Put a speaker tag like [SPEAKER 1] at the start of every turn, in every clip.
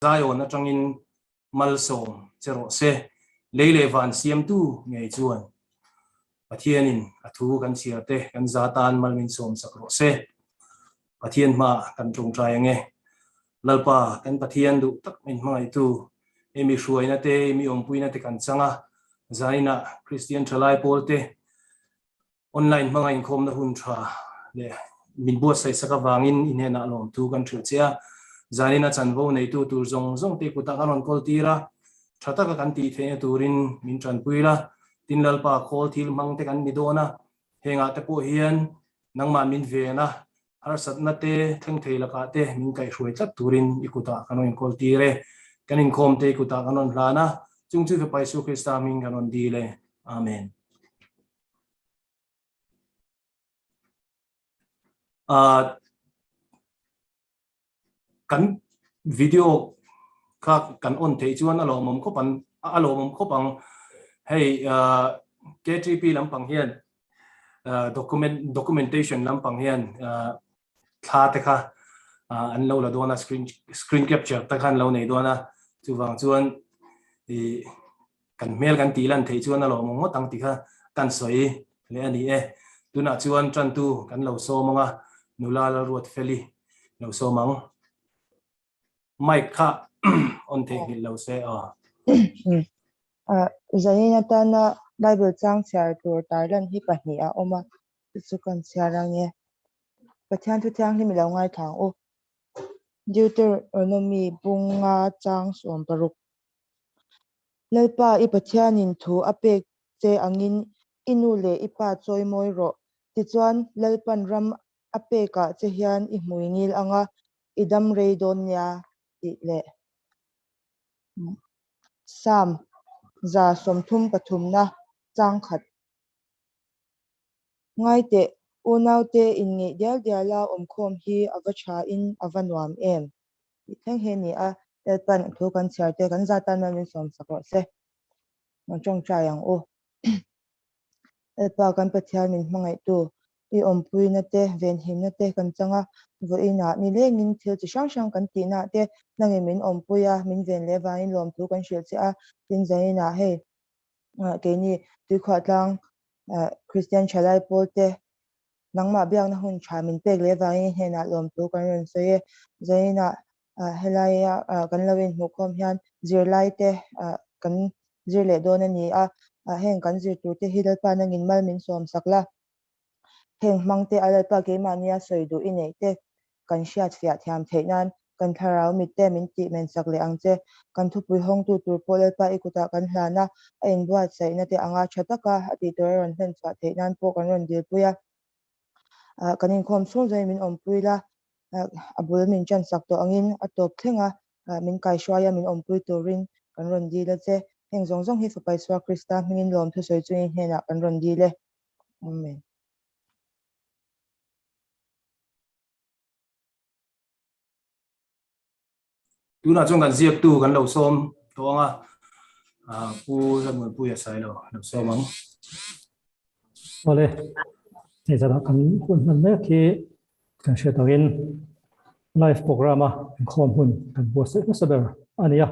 [SPEAKER 1] Zion atangin malsawm che rawh se. Lei leh van siamtu ngei chuan Pathianin a thu kan chhiar te kan za tan mal min sawm sak rawh se. Pathian hma kan tawngtai ange. Lalpa kan Pathian duh tak min hmangaihtu i mi hruaina te i mi awmpuina te kan chang a, zaninah Kristian thalai pawl te Online hmanga inkhawmna hun tha leh min buatsaih sak avangin i hnenah lawmthu kan hrilh che a. Zanin a chanvo neitu tur zawng zawng te kutah kan rawn kawl tir a, tha taka kan tih theihna turin min tanpui la. Tin Lalpa khawl thil hmang te kan ni dawn a, hengah te pawh hian nangmah min ven a, harsatna te thleng thei lakah te min kaihhruai tlat turin i kutah kan rawn inkawl tir e. Kan inkhawm te i kutah kan rawn hlan a, chung chu Fapa Isua Krista hming kan rawn dil e. Amen. Kan video kha kan on theih chuan a lawmawm khawp an a lawmawm khawp ang hei KTP lampang hian document documentation lampang hian thla te kha an lo la dawn a screen screen capture te kha an lo nei dawn a chuvang chuan ih Kan hmel kan tih lan theih chuan a lawmawm ngawt ang tih kha kan sawi leh a ni e. Tunah chuan tantu kan lo sawm ang a, nula Lalruatfeli lo sawm ang. Mic kha on theihnghilh lo se aw.
[SPEAKER 2] Zanin atana Bible chang chhiar tur tarlan hi pahnih a awm a, chu chu kan chhiar ang e. Pathian thu thianghlim i lo ngaithla ang u. Deuteronomy bunga chang 16. Lalpa i Pathianin thu a pek che angin i nu leh i pa chawi mawi rawh. Tichuan, Lalpan ram a pekah che hian i hmui ngil anga i dam rei dawn nia tih leh Psalm 133 chang khat. Ngaiteh, unaute inngeih dial diala awmkhawm hi a va thain a va nuam em? Tih thleng hi a ni a, Lalpan thu kan chhiar te kan zat tan min sawm sak rawh se. Kan tawngtai ang u. Lalpa kan Pathian min hmangaihtu, i awmpuina te, venhimna te kan chang a, vawiinah nilengin thil chi hrang hrang kan tihnaah te nangin min awmpui a, min ven leh avangin lawmthu kan hrilh che a, tin zaninah hei keini Tuikhuahtlang Kristian thalai pawl te Nangmah biakna hun tha min pek leh avangin i hnenah lawmthu kan rawn sawi e. Zainah helaia kan lo inhmuhkhawm hian zirlai te kan zir leh dawn a ni a, heng kan zir tur te hi Lalpa nangin mal min sawm sak la. Heng hmang te a Lalpa keimahnia sawi duh i neih te kan hriat fiah thiam theih nan kan thlarau mit te min tih men sak leh ang che. Kan thupui hawngtu tur pawh Lalpa i kutah kan hlan a, a inbuatsaihna te anga tha taka a tih tur a rawn hlen chhuah theih nan pawh kan rawn dilpui a. Kan inkhawm chhung zawngin min awmpui la, a bul min ṭan sak tawh angin a tawp thleng a, min kaihruai a min awmpui turin kan rawn dil a che. Heng zawng zawng hi Fapa Isua Krista hmingin lawm thusawi chungin hnenah kan rawn dil e. Amen.
[SPEAKER 1] Tunah chuan kan ziaktu kan lo sawm tawh ang a, Pu Lalmuanpuia Sailo lo sawm ang.
[SPEAKER 3] Awle, hei zan ah kan hun hman mek hi kan hriat angin live program a inkhawm hun kan buatsaih hmasa ber a ni a.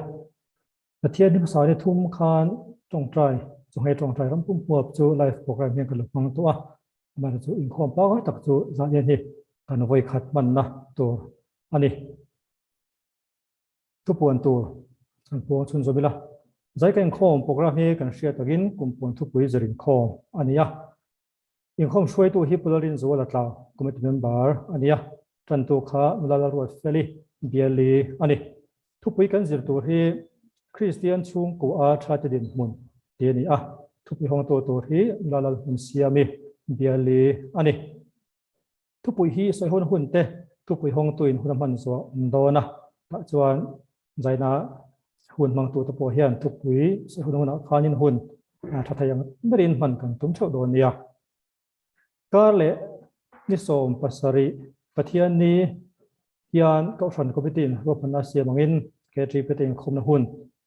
[SPEAKER 3] Pathian hi hmasa ni thum khan tawngtai, chawhmeh tawngtai ram pum huap chu live program hian kan lo hmang tawh a, amaherawhchu chu inkhawm pangngai tak chu zah lian hi kan vawi khat hmanna tur a ni. Thupuan tur kan puang chhun zawm ila, zai ka inkhawm program hi kan hriat takin kum puan thupui zir inkhawm a ni a. Inkhawm hruaitu hi Pu Lalrinzuala Tlau, Committee Member a ni a, tantu kha Nula Lalruatfeli Biali a ni. Thupui kan zir tur hi Kristian chhungkua thate dinhmun tih a ni a, thupui hawngtu tur hi Nula Lalhmunsiami Biali a ni. Thupui hi sawi hun hun te thupui hawngtuin hun a hman zuah awm dawn a, tah chuan zaina hun hmangtute pawh hian thupui sawi hun hunah khanin hun tha thei ang berin hman kan tum theuh dawn nia. Kar leh ni 17 Pathianni hian Kohhran Committee in ruahmanna siam angin KTP te inkhawmna hun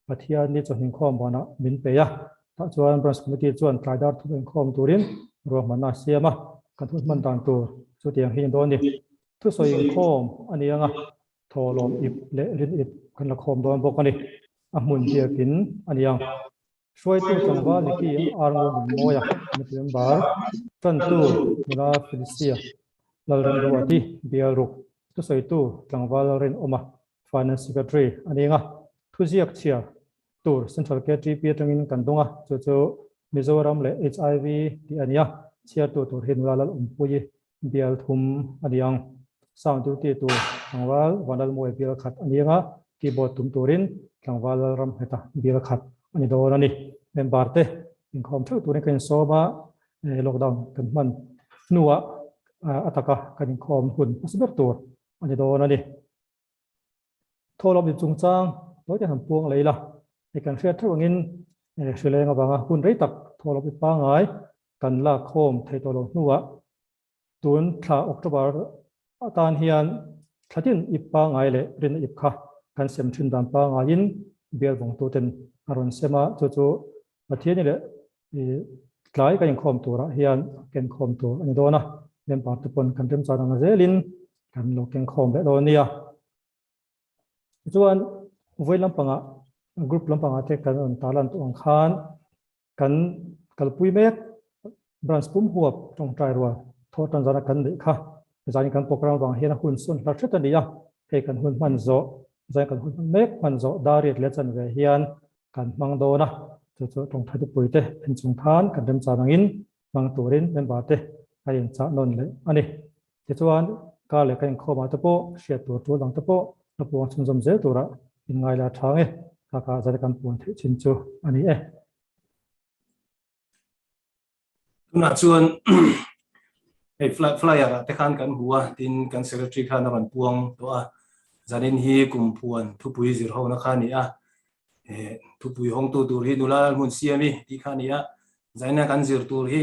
[SPEAKER 3] Pathianni chawhning khawm banah min pe a, tah chuan Branch Committee chuan tlai dar thum inkhawm turin ruahmanna a siam a, kan hun hman dan tur chutiang hi a ni dawn a ni. Thusawi inkhawm a ni ang a, thawhlawm ip leh rin ip kan la khawm dawn bawk a ni. A hmun biakin a ni ang. Hruaitu tlangval Nicky Arngo Nunmawia, Committee Member, Tantu nula Felicia Lalremruati, Bial Ruk, thusawitu tlangval Lalrinawma, Finance Secretary a ni ang a. Thuziak chhiar tur Central KTP atangin kan dawng a, chu chu Mizoram leh HIV tih a ni a, chhiartu tur hi nula Lalawmpuii bial thum a ni ang. Sound duty tur tlangval Vanlalmawi bial khat a ni ang a, keyboard tum turin tlangval Lalramngheta bial khat a ni dawn a ni. Member te inkhawm theuh turin ka insawm a, lockdown kan hman hnuah a taka kan inkhawm hun hmasa ber tur a ni dawn a ni. Thawhlawm ip chungchang tawi te han puang lei la, hei kan hriat theuh angin hrileng avanga hun rei tak thawhlawm ip pangngai kan lak khawm thei tawh lo hnuah tun thla October atan hian thla tin ip pangngai leh rinna ip kha kan sem thin dan pangngaiin bial vawngtuten a rawn sem a, chu chu Pathiani leh tlai kan inkhawm turah hian kenkhawm tur a ni dawn a, member te pawn kan remchan ang zelin kan lo kenkhawm leh dawn nia. Tichuan vawi lampangah group lampangah te kan rawn tarlan tawh ang khan kan kalpui mek branch pum huap tawngtai rual thawh tan zana kan neih kha zanin kan program vang hian a hun sawn hlar hret a ni a, hei kan hun hman zawh zanin kan hun hman mek hman zawh dar riat leh chanve hian kan hmang dawn a, chu chu tawngtai thupui te en chung khan kan remchan angin hmang turin member te a inchah nawn leh a ni. Tichuan, kar leh ka inkhawmah te pawh hriat tur tul dang te pawh ka puang chhunzawm zel tura inngai la tha nge, kha kha zat kan puan theih chin chu a ni e.
[SPEAKER 1] Tunah chuan hei flyer ah te khan kan hmu a, tin kan secretary khan a rawn puang tawh a, zanin hi kum phuan thupui zir hona kha a ni a, thupui hawngtu tur hi nula hmun siami tih kha a ni a, zaina kan zir tur hi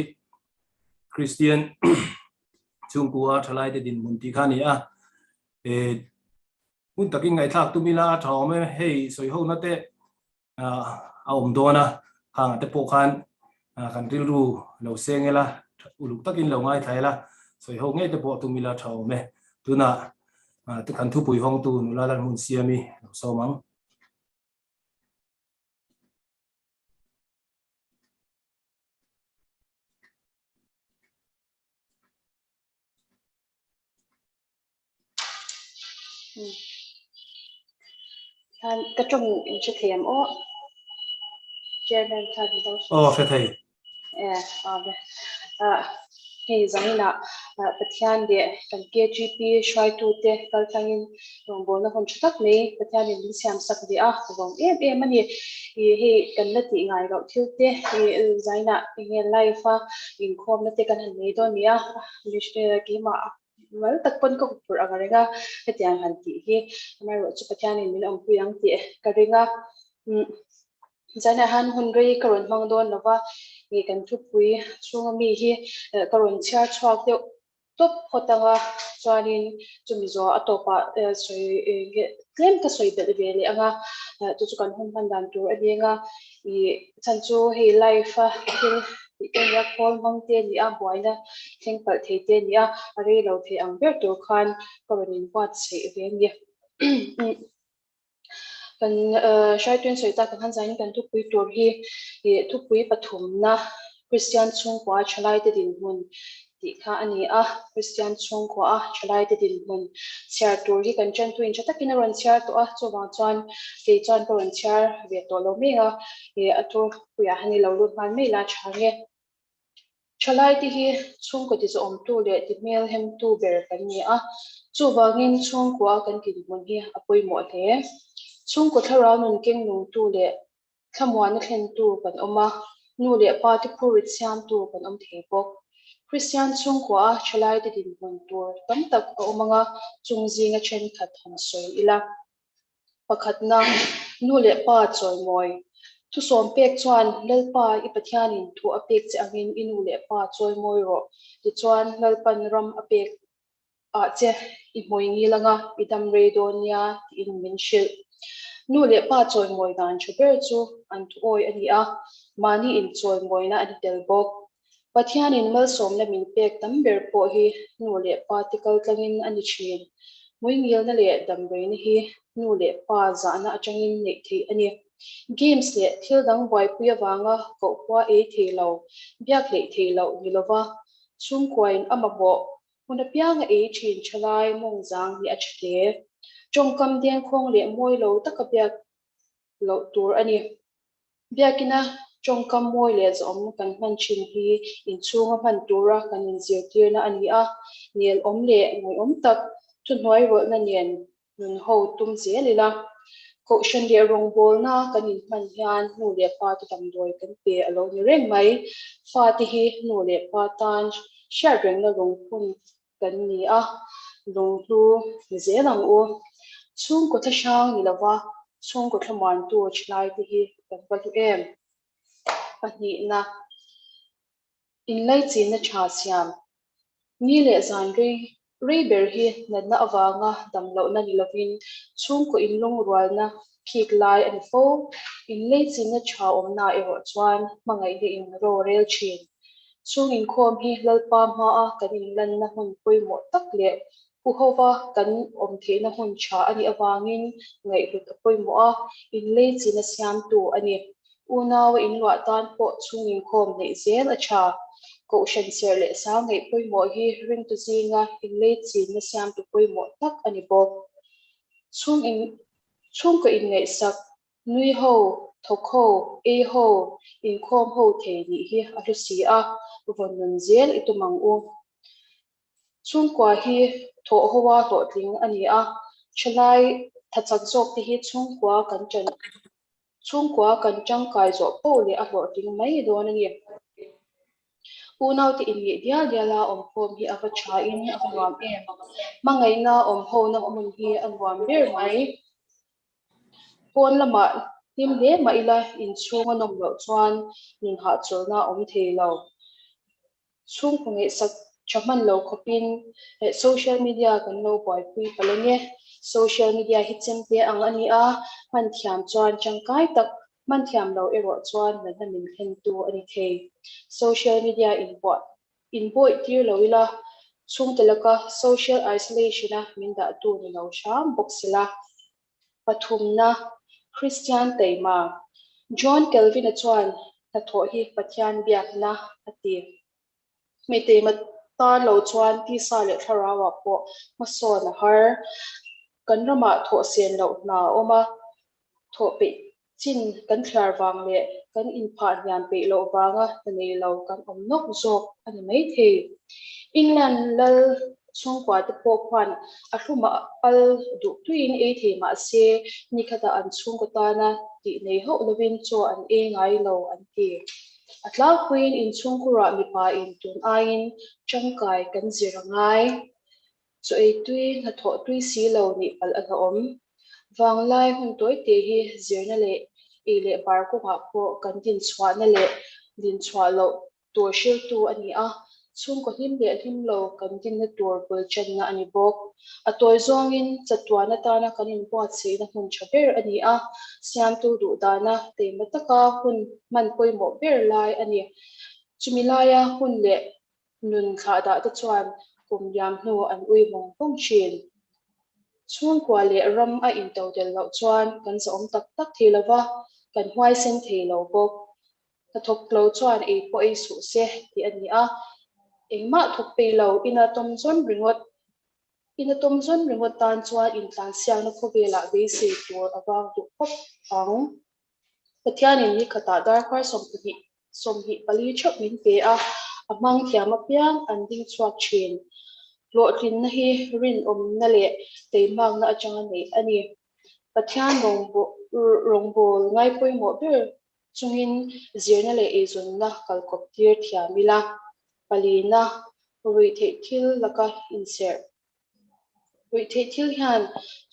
[SPEAKER 1] Kristian chhungkua thalaite dinhmun tih kha a ni a, hun takin ngaihthlak tum ila a tha awm e, hei sawi hona te a awm dawn a, khangah te pawh khan kan rilru lo seng ila, uluk takin lo ngaithla ila, sawi ho ngei te pawh tum ila tha awm e. Tunah kan thupui hawngtu nula Lalhmun Siami lo sawm ang.
[SPEAKER 4] Khan ka tawng in hre thei am aw. Chairman khan min lo
[SPEAKER 1] Aw hre thei.
[SPEAKER 4] Eh ave. Ah hei zaninah Pathian leh kan KGP hruaitu te kaltlangin rawngbawlna hun tha tak mai Pathianin min siam sak ve a ka vawng em em a ni. Ih hei kan la tih ngai loh thil te ih zainah enge live a inkhawmna te kan han nei dawn a ni a keimah Mal tak pawn ka huphurh ang reng a, hetiang han tih hi amaherawhchu Pathianin min awmpui ang tih ka ring a. Umm zanah hian hun rei ka rawn hmang dawn lo va, ih kan thupui chhunga mi hi ka rawn chhiar chhuak deuh tawp phawt ang a, chuanin chumi zawh a tawpah sawi tlem ka sawi belh ve leh ang a, chu chu kan hun hman dan tur a ni ang a, ih chhan chu hei live a thil tih te a nia, khawl hmang te a ni a, buaina thleng palh thei te a ni a, a rei lo thei ang ber tur khan ka rawn inbuatsaih ve a ni. Kan hruaituin sawi tak ang khan zanin kan thupui tur hi ih thupui pathumna Kristian chhungkua thalaite dinhmun tih kha a ni a, Kristian chhungkua a thalaite dinhmun chhiar tur hi kan ṭantuin ṭha takin a rawn chhiar tawh a, chuvang chuan kei chuan ka rawn chhiar ve tawh lo mek a, ih a thurpuiah hian i lo lut nghal mai la ṭha nge. Thalaite hi chhungkaw tizawmtu leh tihmelhemtu ber kan ni a, chuvangin chhungkua kan dinhmun hi a pawimawh hle. Chhungkaw thlarau nun keng nungtu leh thlamuanna thlentu kan awm a, nu leh pa te phurrit siamtu kan awm thei bawk. Kristian chhungkua a thalaite dinhmun tur tam tak a awm anga chung zinga thenkhat han sawi ila. Pakhatna, nu leh pa chawimawi. Thusawm pek chuan Lalpa i Pathianin thu a pek che angin i nu leh pa chawimawi rawh. Tichuan, Lalpan ram a pek ah che i hmui ngil anga i dam rei dawn nia tiin min hrilh. Nu leh pa chawimawi dan tha ber chu an thuawi a ni a, mahni inchawimawina a ni tel bawk. Pathianin malsawmna min pek tam ber pawh hi nu leh pa te kaltlangin a ni thin. Hmuingilna leh damdawiina hi nu leh pa zahna atangin neih theih a ni. Games leh thil dang buaipui avanga kohhua ei thei lo, biak hleih theih loh ni lova chhungkuain a mamawh hun apianga ei thin thalai mawngzang nih a tha hle. Tawngkam dengkhawng leh mawi lo taka biak loh tur a ni. Biakina tawngkam mawi leh zawhawm kan hman thin hi inchhunga hman tura kan inzirtirna a ni a, nelawm leh ngaihawm tak thuhnuai rawlhna nen nun ho tum zel ila. Kohhran leh rawngbawlna kan inhman hian nu leh pa te damdawi kan pe a lo ni reng mai. Fate hi nu leh pa tan hriat rengna lungphun kan ni a, lunghlu ni zel ang u. Chhungkaw thlahrang ni lova chhungkaw thlamuantu thalai te hi kan va hlu em? Pahnihna, inlaichinna tha siam. Ni leh zan rei rei ber hi natna avanga dam lohna ni lovin chhungkaw inlungrualna phik lai a ni fo. Inlaichinna tha awmna erawh chuan hmangaihna in ro a rel thin. Chhung inkhawm hi Lalpa hmaa kan inlanna hmun pawimawh tak leh huhova kan awm theihna hmun tha a nih avangin ngaihhlut a pawimawh a, inleichin a siamtu a ni. Unaua inluah tan pawh chhung inkhawm neih zel a tha. Kohhran serh leh sang ngaih pawimawh hi ringtu zinga inleichinna siamtu pawimawh tak a ni bawk. Chhung in chhungkaw inngaihsak Nui ho, thawk ho, ei ho, inkhawm ho thei nih hi a hlu si a, vawn nun zel i tum ang u. Chhungkua hi thawh hoa hlawhtling a ni a, thalai thachak zawk te hi chhungkua kan ṭan chhungkua kan ṭangkai zawh poh leh a hlawhtling mai dawn a ni. Unaute inngeih dial dial a awmkhawm hi a va ṭha in a va nuam em. Hmangaihna awm hona hmun hi a nuam ber mai. Pawn lamah hlim hle mah ila inchhung a nawm loh chuan nun hahchawlhna a awm thei lo. Chhungkaw ngaihsak tha hman lo khawpin social media kan lo buaipui palh ang e. Social media hi chemte ang a ni a, hman thiam chuan tangkai tak, hman thiam lo erawh chuan natna min thlentu a ni thei. Social media inbuah inbawih tir lo ila, chhungte laka social isolation-a min dahtu ni lo hram bawk sela. Pathumna, Kristian taima. John Calvin-a chuan hnathawh hi Pathian biakna a ti. Mi taima tan lo chuan tisa leh thlarauah pawh hmasawn a har. Kan ramah thawh sen loh hna a awm a, thawh peih Chin kan thliar vang leh kan inphah hniam peih loh vanga hna nei lo kan awm nawk zawk a ni maithei. England lal chhungkua te pawh khuan a hlumah al duh tuiin ei thei mah se nikhatah an chhungkaw tana tih nei hauh lovin chaw an ei ngai lo an ti. A tlangpuiin inchhungkurah mipa in tun aiin tangkai kan zir a ngai. Chaw ei tui, hnathawh tui si lo nih palh a hlauhawm. Vanglai hun tawite hi zirna leh ei leh bar kawngah pawh kan dinchhuahna leh dinchhuah loh tur hriltu a ni a, chhungkaw hlim leh hlim lo kan dinna tur bul channa a ni bawk. A tawi zawngin chatuan atana kan inbuatsaihna hmun tha ber a ni a, siamtu duhdana teima taka hun hman pawimawh ber lai a ni. Chumi laia hun leh Nun thlahdah te chuan kum liam hnu an ui vawng vawng thin. Chhungkua leh ram a intodelh loh chuan kan zahawm tak tak thei lo va, kan huaisen thei lo bawk. Hnathawk lo chuan ei pawh ei suh se tih a ni a, engmah thawk peih lo ina tawm zawn ringawt ina tawm zawn ringawt tan chuan intlansiakna khawvelah beisei tur a vang duh khawp ang. Pathianin ni khatah darkar 20 24 theuh min pe a, a hmang thiam apiang an ding chhuak thin. Hlawhtlinna hi rinawmna leh teimakna atanga neih a ni. Pathian rawngbâwl ngai pawimawh ber chungin zirna leh eizawnna kalkawp tir thiam ila. Palina, ruihtheih thil laka inserh. Ruihtheih thil hian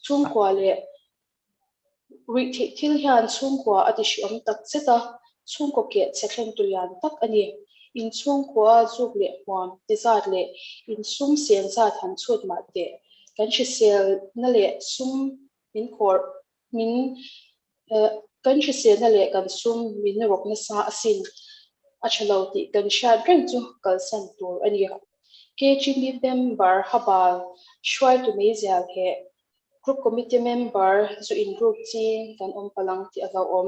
[SPEAKER 4] chhungkua leh Ruihtheih thil hian chhungkua a ti hriawm tak zet a, chhungkaw keh chhe thlentu lian tak a ni. In chhungkua zuk leh hmuam ti zat leh in sum sen zat han chhut mah teh. Kan hriselna leh sum min khawr min kan hriselna leh kan sum min rawk nasa asin a tha lo tih kan hriat reng chu kalsan tur a ni. KGB member Habal hruaitu meizial heh Group Committee member zu inruk ching kan awm palh ang tih a hlauhawm.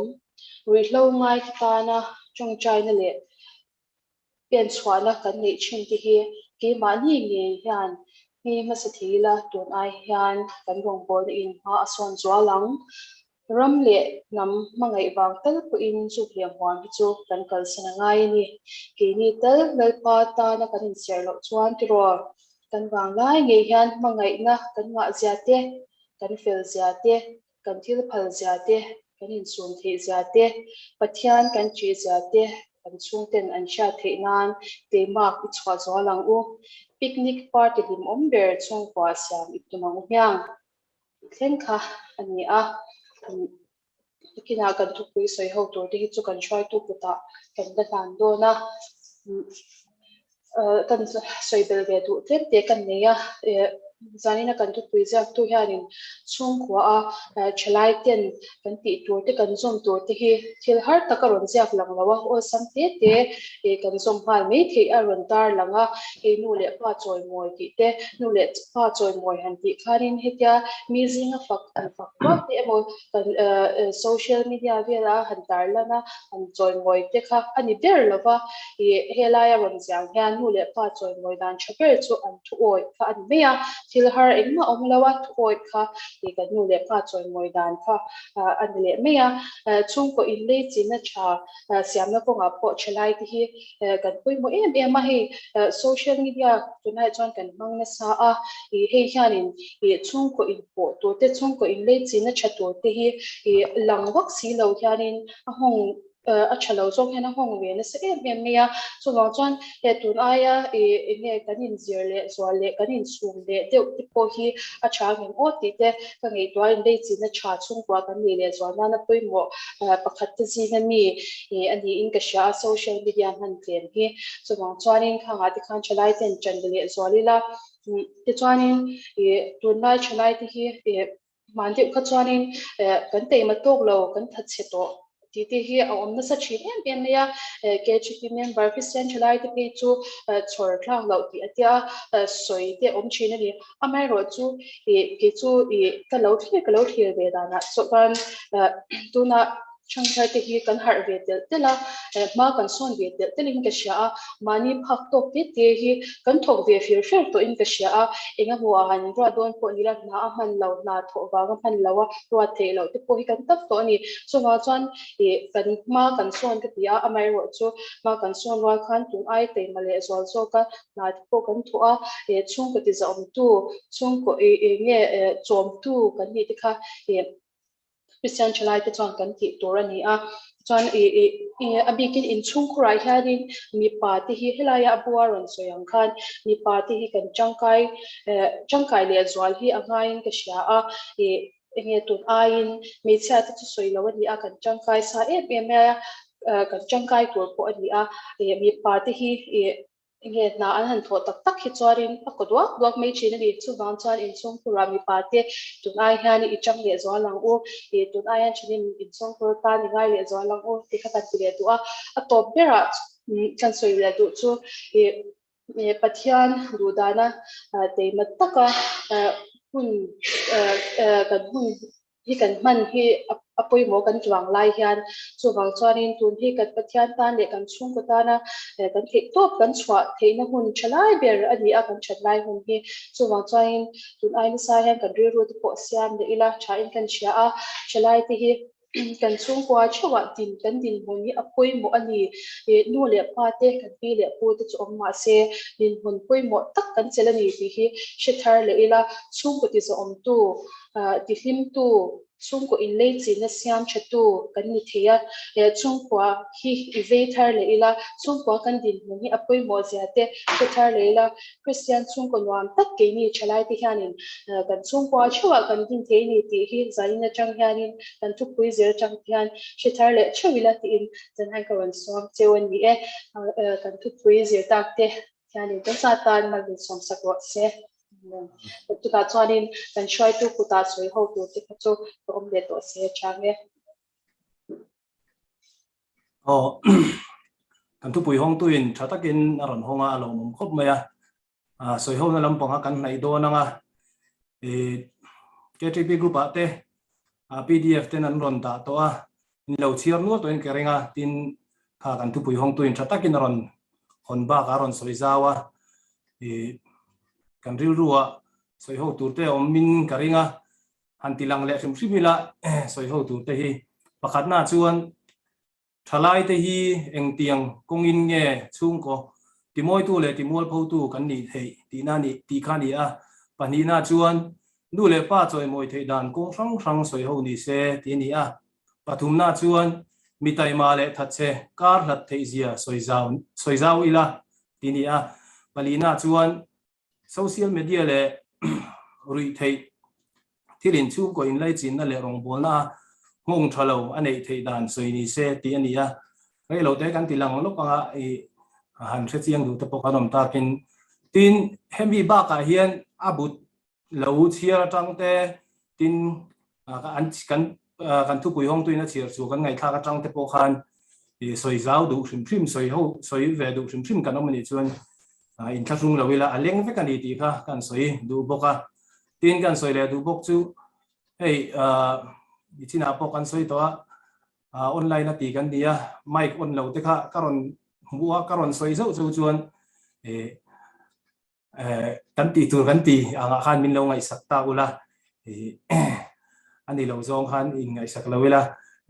[SPEAKER 4] Ruihhlo ngaite tana tawngtaina leh pen chhuahna kan neih thin te hi keimahni ngei hian hmi hmasa thei ila tun ai hian kan rawngbawlna in hma a sawn zual ang. Ram leh hnam hmangaih vang tal pawhin zuk leh hmuam hi chu kan kalsan a ngai a ni. Keini tal Lalpa tana kan inserh loh chuan tiraw kan vang lai ngei hian hmangaihna kan ngah zia te, kan fel zia te, kan thil phal zia te, kan insum theih zia te, Pathian kan ṭih zia te kan chhungten an hriat theih nan teimak i chhuah zual ang u. Picnic party hlimawm ber chhungkua siam i tum ang u hmiang. Thleng kha a ni a. Nakinah kan thupui sawi ho tur te hi chu kan hruaitu kutah kan la hlan dawn a. Kan sawi bel ve duh tlem te kan nei a. Zanina kan thupui ziaktu hianin chhungkua a thalai ten kan tih tur te kan zawm tur te hi thil har tak a rawn ziak lang lo a, awlsam te te kan zawm nghal mai theih a rawn tar lang a. Hei nu leh pa chawimawi tih te, nu leh pa chawimawi han tih khanin hetia mi zinga fak han fak vak te emaw kan social media vela han tar lan a han chawimawi te kha a ni ber lo va. Ih helaia rawn ziang hian nu leh pa chawimawi dan tha ber chu an thuawi kha a ni mai a, thil har engmah awm lo a thuawi kha ih kan nu leh pa chawimawi dan kha a ni leh mai a. Chhungkaw inlei china tha siamna kawngah pawh thalai te hi kan pawimawh em em a, hei social media tunah chuan kan hmang nasa a, ih hei hianin ih chhungkaw inpawh tur te chhungkaw inlei china tha tur te hi ih lang vak si lo hianin a nghawng a tha lo zawk hian a nghawng ve nasa em em mai a, chuvang chuan he tun aia ih eng nge kan inzir leh zual leh kan insum leh deuh te pawh hi a tha ang em aw tih te ka ngaihtuah a inlei china tha chhungkua kan nih leh zual nana pawimawh pakhat te zinga mi ih a niin ka hria a social media hman tlem hi chuvang chuanin khangah te khan thalai ten ṭan leh zual ila tichuanin ih tunlai thalai te hi ih Hman deuh kha chuanin kan teima tawk lo, kan thatchhe tawh tih te hi a awm nasa thin em em mai a. KHP member Christian thalai te phei chu chhawr thlak loh tih a tia sawi te awm thin a ni. Amaherawh chu kei chu ka lo thlir ka lo thlir ve danah chuan tunah Thangthar te hi kan harh ve telh telh a, hma kan sawn ve telh telh in ka hria a, mahni phak tawk te te hi kan thawk ve fir fer tawh in ka hria a, eng a hmuh ah han ruat dawn pawh nila hna a hman lo, hna thawh vang a hman lo a, ruat theih loh te pawh hi kan tam tawh a ni. Chuvang chuan ih kan hma kan sawn ka ti a, amaherawh chu hma kan sawn rual khan tun ai taima leh zual zawk a hna te pawh kan thawh a, ih chhungkaw tizahawmtu, chhungkaw ih eng nge chawmtu kan nih te kha ih Kristian thalai te chuan kan tih tur a ni a, chuan ih ih ih a bikin inchhungkhurah hianin mipa te hi helaia a bua rawn sawi ang khan mipa te hi kan tangkai eh tangkai leh zual hi a ngaiin ka hria a, ih enge tun aiin hmeichhia te chu sawi lo a ni a, kan tangkai sa em em mai a, kan tangkai tur pawh a ni a, ih mipa te hi ih Enge hna an han thawh tak tak hi chuanin a kaw duak duak mai thin a ni. Chuvang chuan inchhungkhurah mipa te tun ai hian i chang leh zual ang u, ih tun ai hian thenin inchhungkhur tan i ngai leh zual ang u tih kha kan ti leh duh a. A tawp berah kan sawi leh duh chu ih Pathian duh dana teima taka hun kan hun hi kan hman hi a pawimawh kan chuang lai hian chuvang chuanin tun hi kan Pathian tan leh kan chhungkaw tana kan theih tawp kan chhuah theihna hun tha lai ber a ni a kan that lai hun hi chuvang chuanin tun ai nasa hian kan rilru te pawh siam leh ila thain kan hria a thalai te hi kan chhungkua theuhah din kan dinhmun hi a pawimawh a ni nu leh pa te kan pi leh pu te chu awm mahse dinhmun pawimawh tak kan chelh a ni tih hi hre thar leh ila chhungkaw tizawmtu tihlimtu, chhungkaw inlei chinna siam thatu kan ni thei a, he chhungkua hi i vei thar leh ila, chhungkua kan dinhmun hi a pawimawh zia te hre thar leh ila, Kristian chhungkaw nuam tak keini thalaite hianin kan chhungkua theuhah kan din thei a ni tih hi zanin atang hianin kan thupui zir atang hian hre thar leh theuh ila tiin zanhai ka rawn sawm cheu a ni e. Kan thupui zir tak te hianin kan sa tan malsawm sak rawh se. Chutah chuanin kan hruaitu kutah sawi ho tur te kha chu ka awm leh tawh se chang e.
[SPEAKER 1] Aw, kan thupui hawngtuin tha takin a rawn hawng a, a lawmawm khawp mai a. Sawihona lampanga kan hnaih dawn anga KTP group ah te pdf ten an rawn dah tawh a, in lo chhiar nual tawhin ka ring a, tin kha kan thupui hawngtu in tha takin a rawn hawn bakah a rawn sawi zau a, kan rilru ah sawi ho tur te a awm in ka ring a, han ti lang leh hrim hrim ila sawi ho tur te hi pakhatna chuan Thalaite hi engtiang kawngin nge chhungkaw timawitu leh timualphotu kan nih theih tihna ni tih kha a ni a. Pahnihna chuan nu leh pa chawimawi theih dan kawng hrang hrang sawi ho ni se tih a ni a. Pathumna chuan mi taima leh thatchhe kar hlat theih zia sawi zau sawi zau ila tih a ni a. Palihna chuan Social media leh ruihtheih thil inchhungkaw inlaichinna leh rawngbawlna a nghawng tha lo a neih theih dan sawi ni se tih a ni a. Rei lo te kan ti lang lawk anga i han hre chiang duh te pawh kan awm takin. Tin, hemi bakah hian a but lo chhiar atang te, tin an kan kan thupui hawngtuin a chhiar chu kan ngaihthlak atang te pawh khan sawi zau duh hrim hrim, sawi ho sawi ve duh hrim hrim kan awm a nih chuan inthlahrung lo ila a leng vek a ni tih kha kan sawi duh bawk a. Tin kan sawi leh duh bawk chu hei i chinah pawh kan sawi tawh a, online a ti kan ni a, mic on lo te kha ka rawn hmuh a, ka rawn sawi zauh zauh chuan Kan tih tur kan ti angah khan min lo ngaihsak ta ula, a ni lo zawng khan in ngaihsak lo ila,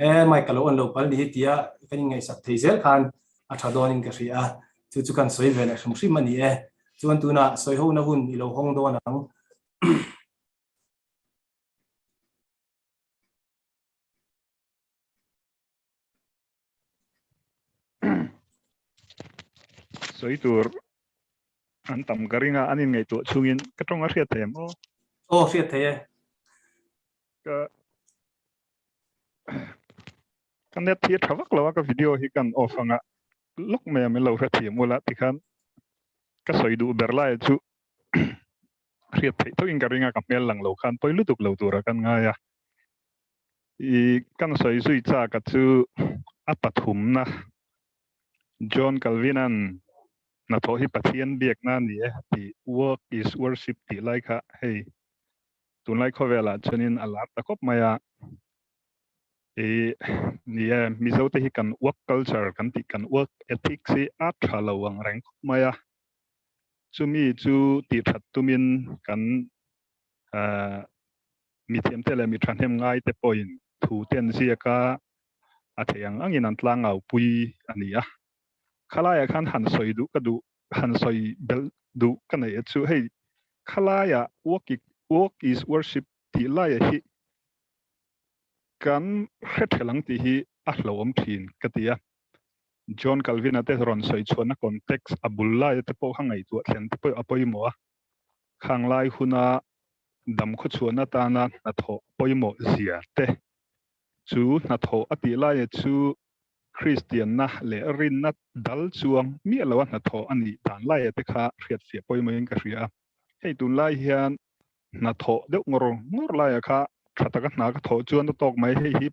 [SPEAKER 1] e mic ka lo on lo pal ni hi tia kan in ngaihsak thei zel khan a tha dawnin ka hria a, chu chu kan sawi ve leh hrim hrim a ni e. Chuan tunah sawi hona hun i lo hawng dawn ang.
[SPEAKER 5] Sawi tur an tam ka ring a, an inngaihtuah chungin ka tawng a hriat thei em aw?
[SPEAKER 1] Aw hriat thei e.
[SPEAKER 5] Ka ka net hi a tha vak lo a, ka video hi kan off anga lawk mai a min lo hre thiam ula tikhan ka sawi duh ber lai chu hriat theih tawhin ka ring a, ka hmel lang lo khan pawi lutuk lo tura kan ngai a. I kan sawi zui chak a chu a pathumna John Calvin-a'n hnathawh hi Pathian biakna a ni e tih work is worship tih lai kha hei tunlai khawvelah chuanin a lar ta khawp mai a. I ni e, Mizote hi kan work culture kan tih kan work ethics hi a tha lo ang reng khawp mai a. Chumi chu tih that tumin kan Mithiamte leh mi thahnem ngaite pawhin thute an ziak a, a theih ang angin an tlangaupui a ni a. Khalaiah khan han sawi duh ka duh, han sawi belh duh ka neih a chu hei khalaiah work work is worship tih laia hi kan hre thelh ang tih hi a hlauhawm thin ka ti a. John Calvin-a te rawn sawi chhuahna context a bul laia te pawh kha ngaihtuah thlen te pawh a pawimawh a. Khang lai huna dam khawchhuahna atana hnathawh pawimawh zia te chu hnathawh a tih laia chu Kristianna leh rinna dal chuang miah loa hnathawh a nih dan laia te kha hriatfiah pawimawhin ka hria a. Hei tunlai hian hnathawh deuh ngawr ngawr laia kha tha taka hna ka thawh chuan a tawk mai hei hi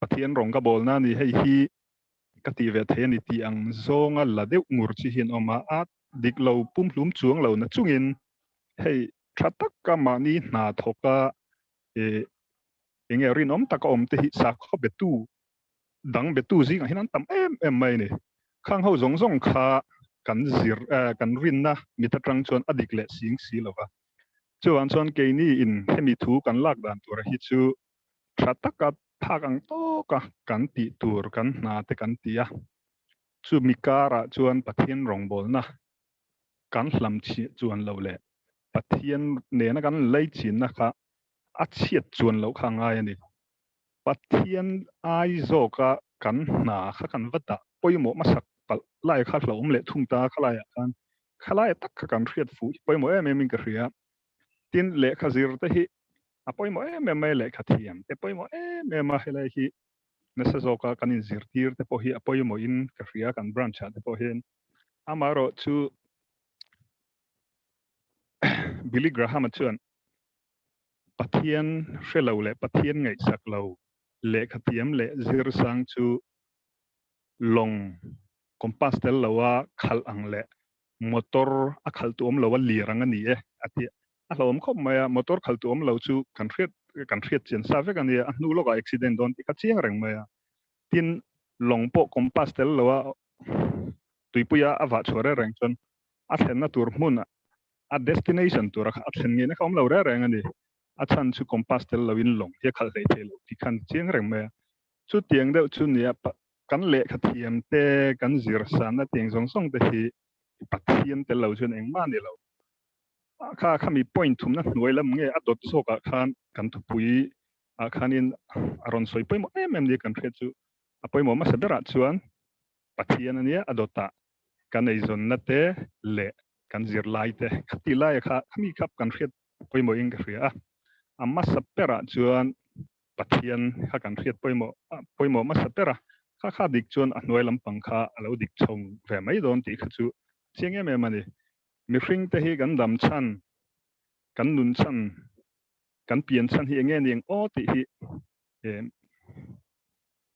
[SPEAKER 5] Pathian rawng ka bawlna a ni hei hi ka ti ve thei a ni tih ang zawnga la deuh ngur chi hi an awm a, a dik lo pumhlum chuang lo na chungin hei tha taka mahni hna thawka ih enge rinawm taka awm te hi sakhaw betu dang betu zingah hian an tam em em mai a ni. Khang ho zawng zawng kha kan zir kan rinna mit atang chuan a dik leh sing si lo va. Chuvang chuan keini in hemi thu kan lak dan tur hi chu tha taka phak ang tawka kan tih tur kan hna te kan ti a, chumi karah chuan Pathian rawngbawlna kan hlam chhiah chuan loh leh Pathian nena kan lei chinna kha a chhiat chuan loh kha a ngai a ni. Pathian ai zawka kan hna kha kan va dah pawimawh hmasak palh lai kha hlauhawm leh thung ta khalaiah khan khalai tak kha kan hriat fuh hi pawimawh em em in ka hria. Tin, lehkha zir te hi a pawimawh em em mai a, lehkha thiam te pawimawh em em a, helai hi nasa zawka kan inzirtir te pawh hi a pawimawhin ka hria kan branch ah te pawh hian. Amaherawh chu Billy Graham-a chuan Pathian hre lo leh Pathian ngaihsak lo lehkha thiam leh zir sang chu lawng compass tel loa khalh ang leh. Motor a khalh tu awm lo a lir ang a ni e a ti a. A hlauhawm khawp mai a, motor khalh tu awm lo chu kan hriat kan hriat chian sa vek a nia, a hnu lawkah accident dawn tih kha chiang reng mai a. Tin, lawng pawh compass tel lo a tuipuia a vah chhuah reng reng chuan a thlenna tur hmun a destination tura kha a thlen ngeina kha awm lo reng reng a ni. A chhan chu compass tel loin lawng hi a khalh hlei thei lo tih khan chiang reng mai a. Chutiang deuh chu nia kan lehkha thiam te, kan zir sanna tiang zawng zawng te hi Pathian tel lo chuan engmah a ni lo. Kha khami point thumna hnuai lam nge a dawt zawkah khan kan thupui ah khanin a rawn sawi pawimawh em em nia kan hriat chu a pawimawh hmasa berah chuan Pathian a nia a dawtah kan eizawnna te leh kan zirlai te khati laia kha khami kha kan hriat pawimawhin ka hria a. A hmasa berah chuan Pathian kha kan hriat pawimawh pawimawh hmasa ber a, kha kha dik chuan a hnuai lampang kha a lo dik chho ve mai dawn tih kha chu chiang em em a ni. Mihring te hi kan dam chhan, kan nun chhan, kan pian chhan hi enge ni ang aw tih hi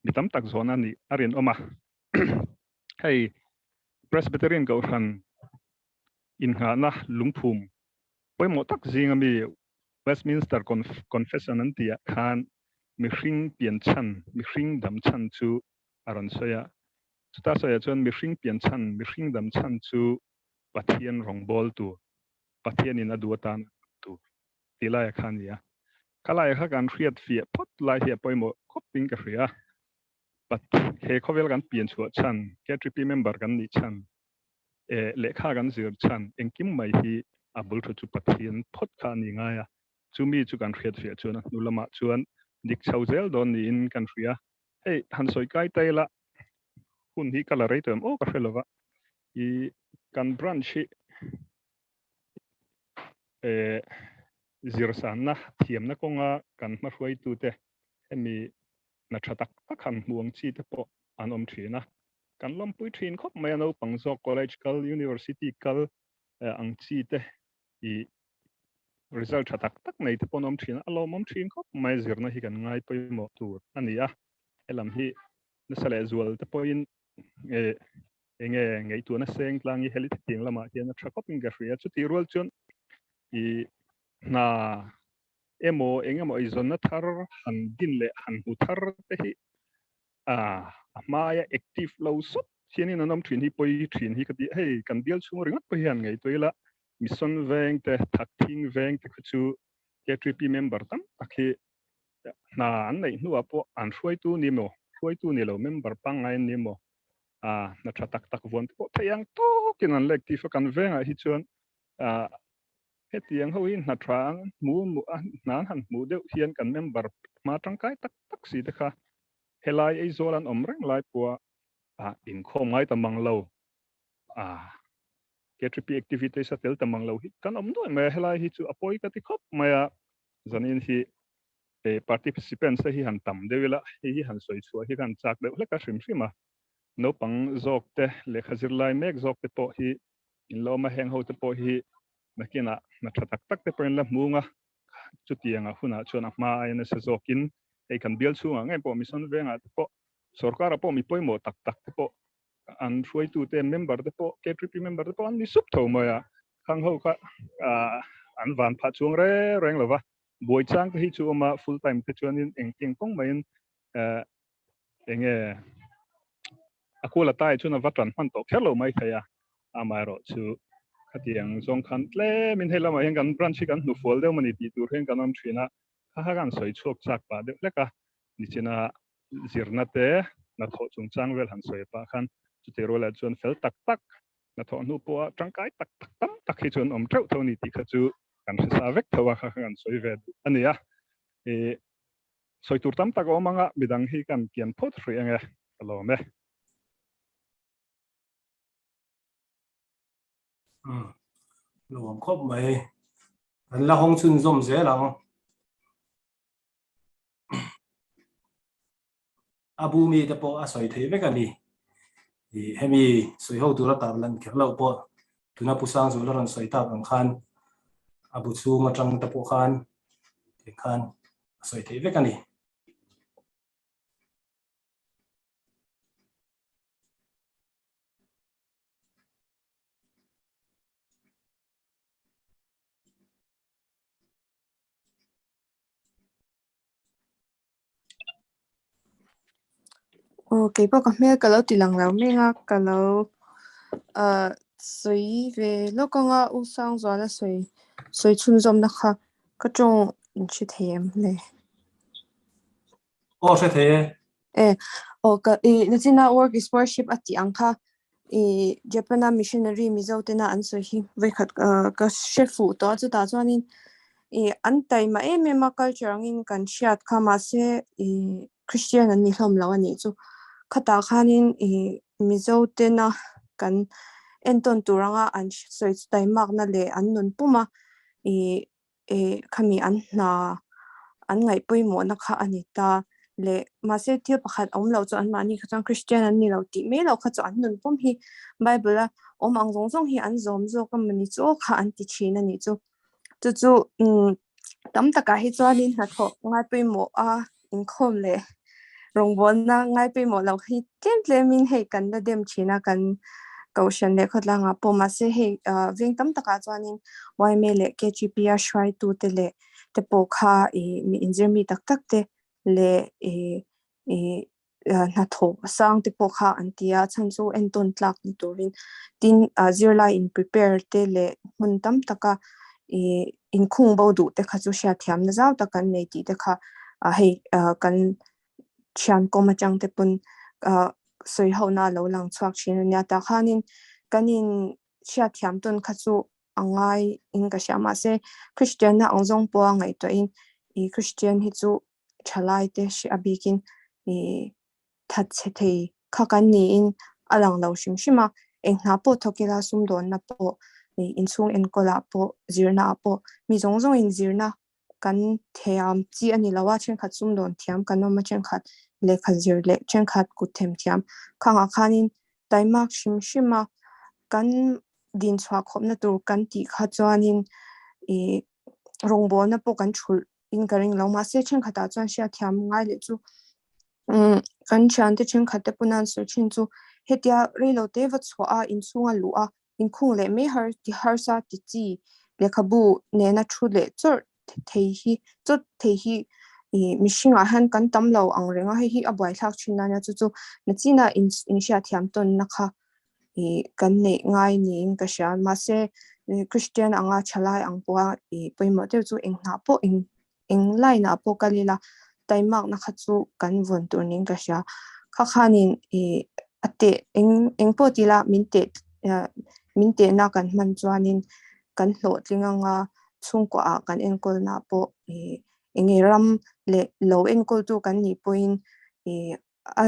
[SPEAKER 5] mi tam tak zawhna nih a rinawm a. Hei Presbyterian Kohhran innghahna lungphum pawimawh tak zinga mi Westminster Confession an tihah khan mihring pian chhan, mihring dam chhan chu a rawn sawi a. Chuta sawiah chuan mihring pian chhan, mihring dam chhan chu Pathian rawngbâwl tur, Pathianin a duh atan a dam tur tih laiah kha a ni a. Kha laiah kha kan hriat fiah phawt lai hi a pawimawh khawpin ka hria a. He khawvel kan pian chhuah chhan, KTP member kan nih chhan, lehkha kan zir chhan engkim mai hi a bul thu chu Pathian phawt kha a ni ngai a, chumi chu kan hriat fiah chuan a hnu lamah chuan dik chho zel dawn niin kan hria. Hei han sawi kai ta ila hun hi ka la rei tawh em aw ka hre lova, i kan branch hi zirsanna thiamna kawnga kan hmahruaitute hemi hna tha tak tak han hmu ang chi te pawh an awm thin a, kan lawmpui thin khawp mai a, naupang zawk college kal, university kal ang chi te i result tha tak tak nei te pawh an awm thin a, a lawmawm thin khawp mai, zirna hi kan ngai pawimawh tur a ni a, helam hi nasa leh zual te pawhin enge ngaihtuahna seng tlang hi heli thutiang lamah hian a tha khawpin ka hria, chutih rual chuan i hna emaw eng emaw eizawnna thar han din leh han hmu thar te hi a a hmaia active lo sawt hianin an awm thin hi pawi thin hi ka ti hei kan bial chhung ringawt pawh hian ngaihtuah ila mission veng te thakthing veng te kha chu K3P member tam tak hi hna an neih hnuah pawh an hruaitu ni maw hruaitu ni lo member pangngai an ni maw a hna tha tak tak vuan te pawh theih ang tawkin an la active a kan vengah hi chuan Hetiang ho hi hna tha an hmu a, hna an han hmuh deuh hian kan member hma tangkai tak tak si te kha helai Aizawl an awm reng lai pawha inkhawm ngai ta mang lo, KTP activities a tel ta mang lo hi kan awm nuai mai a, helai hi chu a pawi ka ti khawp mai a, zanin hi participants te hi han tam deuh ila, hei hi han sawi chhuah hi ka han chak deuh hlek a hrim hrim a, naupang zawk te lehkha zirlai mek zawk te pawh hi in la awm a, heng ho te pawh hi nakinah hna tha tak tak te pawhin la hmung a, chutianga hunah chuan a hma aia nasa zawkin hei kan bial chhungah ngei pawh mission vengah te pawh sorkarah pawh mi pawimawh tak tak te pawh an hruaitute member te pawh KTP member te pawh an ni sup tho mai a, khang ho kha an van phah chuang reng reng lova, buai chang te hi chu awm a full time te chuanin engtiang kawng maiin Enge a kual a tai chuan a va tan hman tawh kher lo mai thei a, amaherawh chu khatiang zawng khan tlemin hei lamah hian kan branch hi kan hnufual deuh mawni tih tur hian kan awm thin a, kha kha kan sawi chhuak chak pah deuh hlek a, nichina zirna te hnathawh chungchang vel han sawi pah khan chutih rualah chuan fel tak tak hnathawh hnu pawha tangkai tak tak tam tak hi chu an awm teuh tho a ni tih kha chu kan hre sa vek tho a, kha kha kan sawi ve duh a ni a. Sawi tur tam tak a awm ang a, midang hi kan kian phawt hrih ang e, ka lawm e.
[SPEAKER 1] Umm, lawm khawp mai. Kan la hawng chhunzawm zel ang. A bu mi te pawh a sawi thei vek a ni. Hemi sawi ho tura tar lan kher loh pawh tuna Pu Sangzuala rawn sawi tak ang khan a bu chhung atang te pawh khan tiang khan a sawi thei vek a ni.
[SPEAKER 6] Aw keipawh ka hmel ka lo ti lang lo meng a, ka lo ah sawi ve lawk ang a, U Sangzuala sawi sawi chhunzawmna kha ka tawng in hre thei em le?
[SPEAKER 1] Aw hre thei e.
[SPEAKER 6] E aw ka i nachina work is worship a tih ang kha i Japan a missionary Mizo tena an sawi hi vawikhat ka hre fuh tawh a chutah chuanin i an taima em em a culture angin kan hriat kha mahse i Christian an ni hlawm lo a nih chu. Khatah khanin i Mizo tena kan entawn tur anga an sawi chu taimakna leh an nun pum a i i khami an hna an ngaih pawimawhna kha a ni ta leh mahse thil pakhat awm loh chu anmahni kha chuan Christian an ni lo tih mai loh kha chu an nun pawm hi Bible a awm ang zawng zawng hi an zawm zawk a mawni chu aw kha an ti thin a nih chu. Chu chu umm tam takah hi chuanin hnathawh ngai pawimawh a inkhawm leh rawngbawlna ngai pawimawh loh hi tlem tlemin hei kan la dem thin a kan kohhran leh khawtlangah pawh mahse hei ah veng tam takah chuanin yma leh KGP a hruaitute leh te pawh kha ih mi inzir mi tak tak te leh ih ih hnathawh sang te pawh kha an ti a chhan chu entawn tlak ni turin tin ah zirlai in prepare te leh hmun tam taka ih inkhung bo duh te kha chu hriatthiamna zau tak an nei tih te kha ah hei ah kan thian kawm atang te pawn ah sawi ho na lo lang chhuak thin a nia tah khanin kan in hriatthiam tawn kha chu a ngai in ka hria mahse Christian na ang zawng pawha ngaihtuahin ih Christian hi chu thalai te hre a bikin ih thatchhe thei kha kan niin a lang lo hrim hrim a, eng hna pawh thawk ila sumdawnna pawh ih inchhung enkawl ah pawh zirna ah pawh mi zawng zawng in zirna kan thiam chi a ni lo a, thenkhat sumdawn thiam kan awm a, thenkhat lehkha zir leh thenkhat kut them thiam khangah khanin taimak hrim hrim a kan dinchhuah khawpna tur kan tih kha chuanin ih rawngbawlna pawh kan thulh in ka ring lo mahse thenkhatah chuan hriatthiam ngai leh chu umm kan thiante thenkhat te pawn an sawi thin chu hetia reilo te va chhuah a inchhunga luh a inkhung leh mai har ti harsa ti chi lehkhabu nena thu leh chawrh thei hi chawt thei hi ih mihringah hian kan tam lo ang reng a hei hi a buaithlak thin a nia chu chu nachina in inhriatthiam tawnna kha ih kan neih ngai niin ka hria mahse Christian anga thalai ang pawha ih pawimawh deuh chu eng hnah pawh eng eng line ah pawh kal ila taimakna kha chu kan vawn tur niin ka hria kha khanin ih a teh eng eng pawh tila min teh min tehna kan hman chuanin kan hlawhtling anga chhungkaw ah kan enkawlna pawh ih eng nge ram leh lo enkawltu kan nih pawhin ih a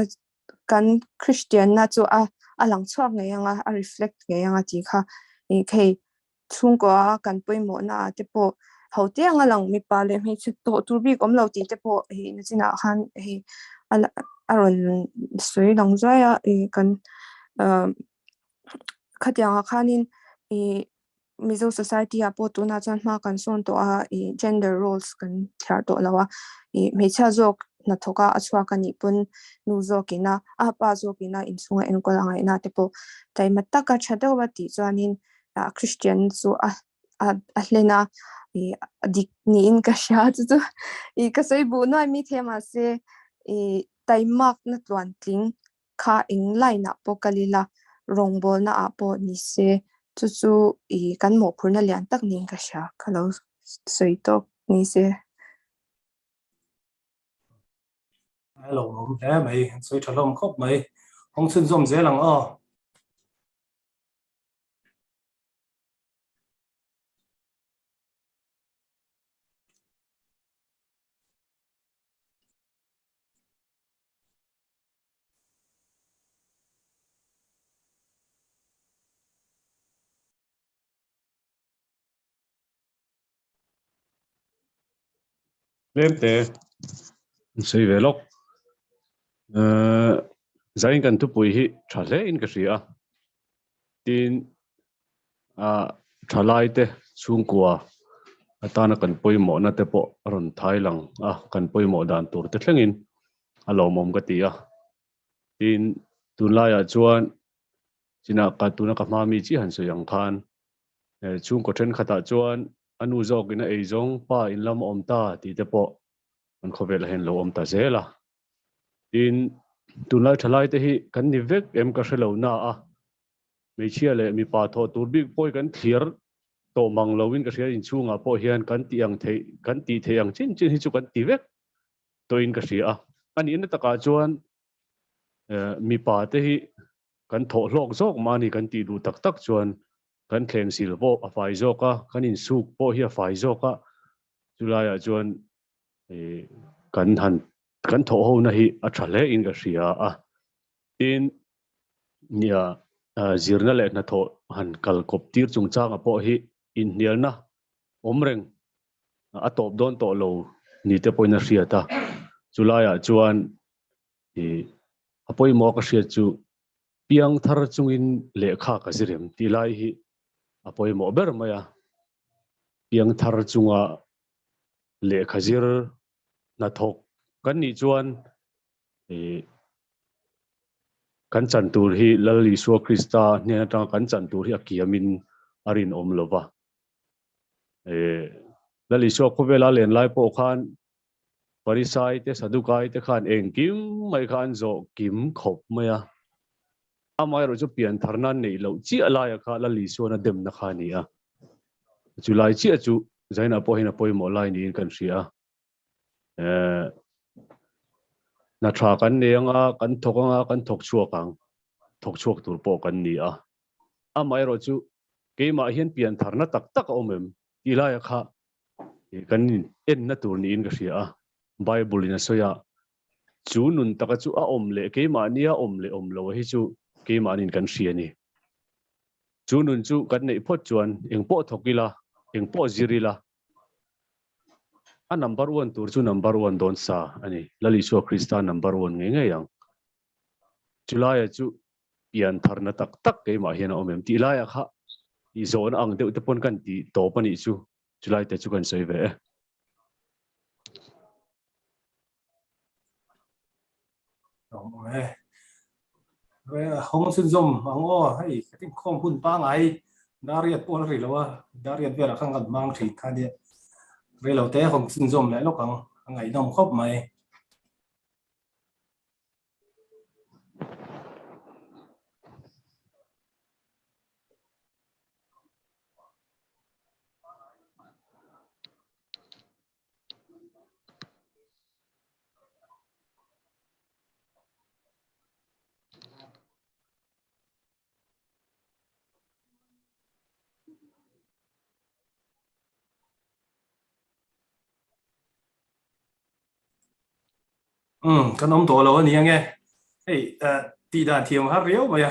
[SPEAKER 6] kan Christian na chu a a lang chhuak ngei anga a reflect ngei anga tih kha ih khei chhungkaw a kan pawimawh na ah te pawh ho te anga lang mipa leh hmeichhe tawh tur bik awm lo tih te pawh hei nachinah khan hei a a rawn sawi lang zuai a ih kan ah khatiangah khanin ih Mizo society ah pawh tunah chuan hma kan sawn tawh a ih gender roles kan thliar tawh lo a ih hmeichhia zawk hnathawk a a chhuak a nih pawn nu zawkin a a pa zawkin a inchhunga enkawl a ngaihna te pawh taima taka tha deuh a tih chuanin ah Christian chu a a a hlen a ih a dik niin ka hria chu chu ih ka sawi buh nuai mi the mahse ih taimakna tluan tling kha eng line ah pawh kal ila rawngbawlna ah pawh ni se chu chu ih kan mawhphurhna lian tak niin ka hria ka lo sawi tawk ni se.
[SPEAKER 1] A lo awm hle mai, an sawi tha hlawm khawp mai. Hawng chhunzawm zel ang aw.
[SPEAKER 7] Tlem te an sawi ve lawk. Ehh zain kan thupui hi tha hle in ka hria a. Tin ah thalai te chhungkua atana kan pawimawhna te pawh a rawn thai lang a, kan pawimawh dan tur te thlengin a lawmawm ka ti a. Tin tunlaiah chuan chinah ka tuna ka hma mi chiah han sawi ang khan chhungkaw thenkhatah chuan a nu zawkin a ei zawng pa in lam a awm ta tih te pawh an khawvelah hian lo awm ta zel a. Tin. Tunlai thalai te hi kan ni vek em ka hre lo na a, hmeichhia leh mipa thawh tur bik pawh hi kan thliar tawh mang lo in ka hria inchhungah pawh hian kan tih ang theih kan tih theih ang chin chin hi chu kan ti vek tawh in ka hria a. A nihna takah chuan mipa te hi kan thawh hlawk zawk mah a ni kan tih duh tak tak chuan kan thleng sil pawh a fai zawk a, kan insuk pawh hi a fai zawk a, chulaiah chuan kan han kan thawh hona hi a tha hle in ka hria a. Tin, nia zirna leh hnathawh han kal kawp tir chungchanga pawh hi inhnialna awm reng a tawp dawn tawh lo ni te pawhin a hriat a. Chulaiah chuan a pawimawh ka hriat chu Piang thar chungin lehkha ka zir em tih lai hi a pawimawh ber mai a. Piang thar chunga lehkha zir hnathawk kan nih chuan kan chan tur hi Lal Isua Krista hnen atanga kan chan tur hi a kiamin a rinawm lo va. Lal Isua khawvela len lai pawh khan Farisai te Sadukai te khan engkim mai kha an zawh kim khawp mai a. Amaherawh chu pianthar nan neih loh chiah laia kha Lal Isuan a demna kha a ni a. Chu lai chiah chu Zainah pawh hian a pawimawh lai niin kan hria a. Eh, hna tha kan nei anga, kan thawk anga, kan thawk chhuak ang. Thawk chhuak tur pawh kan ni a. Amaherawh chu keimah hian piantharna tak tak a awm em tih laia kha kan enna tur niin ka hria a, Bible in a sawi a, chu nun taka chu a awm leh keimahni a awm leh awm lo hi chu keimahniin kan hria a ni. Chu nun chu kan neih phawt chuan engpawh thawk ila, engpawh zir ila, a number one tur chu number one dawn sa a ni. Lal Isua Krista number one ngei ngei ang. Chulaia chu pian tharna tak tak keimah hian a awm em tih laiah kha i zawhna ang deuh te pawn kan ti tawp a nih chu chulai te chu kan sawi ve e.
[SPEAKER 1] Hawng chhunzawm ang aw, hei ka tin khawm hun pangai dariat pawh la ri lo a, dariat velah khan kan hmang thin kha nia. Reilo te hawng chhunzawm leh lawk ang, a ngaihnawm khawp mai. Umm kan awm tawh lo a ni ange. Hei tih dan thiam har riau mai a.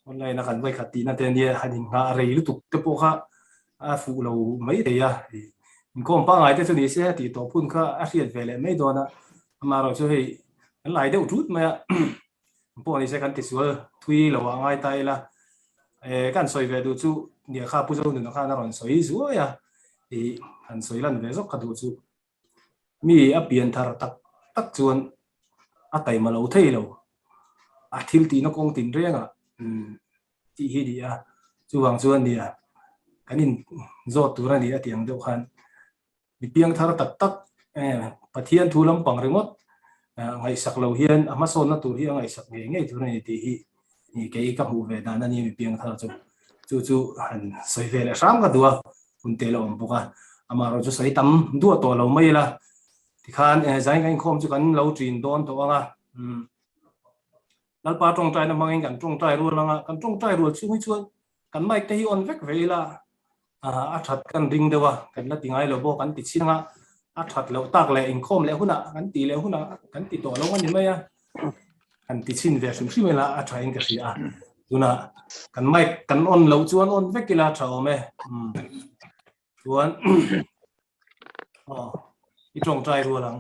[SPEAKER 1] Online a kan vawi khat tihna te ania han in nghah rei lutuk te pawh kha a fuh lo mai thei a. Inkhawm pangngai te chu ni se tih tawp hun kha a hriat ve leh mai dawn a. Amaherawh chu hei kan lai deuh tut mai a. Pawh ni se kan tisual thui lo ah ngai ta ila. Kan sawi ve duh chu nia kha Pu Zonuna khan a rawn sawi zuai a. Ih han sawi lan ve zawk ka duh chu. Mi a pian thar tak tak chuan a taima lo thei lo. A thil tihna kawng tin rengah tih hi a ni a, chuvang chuan nia kan in zawt tur a ni a tih ang deuh khan mi piang thar tak tak Pathian thu lampang ringawt ngaihsak lo hian a hmasawnna tur hi a ngaihsak ngei ngei tur a ni tih hi kei ka hmuh ve dan a ni mi piang thar chu. Chu chu han sawi ve leh hram ka duh a, hun te la awm bawk a, amaherawh chu sawi tam duah tawh lo mai ila, tikhan zain kan inkhawm chu kan lo ṭin dawn tawh ang a, umm Lalpa ṭawngṭaina hmangin kan ṭawngṭai rual ang a, kan ṭawngṭai rual chhung hi chuan kan mic te hi on vek ve ila, a that kan ring deuh a, kan la ti ngai lo bawk kan ti chhin ang a, a that loh tak leh inkhawm leh hunah kan tih leh hunah kan ti tawh lo a ni mai a. Kan ti chhin ve hrim hrim ila a tha in ka hria a. Tunah kan mic kan on loh chuan on vek ila tha awm e. Chuan aw i tawngtai rual ang.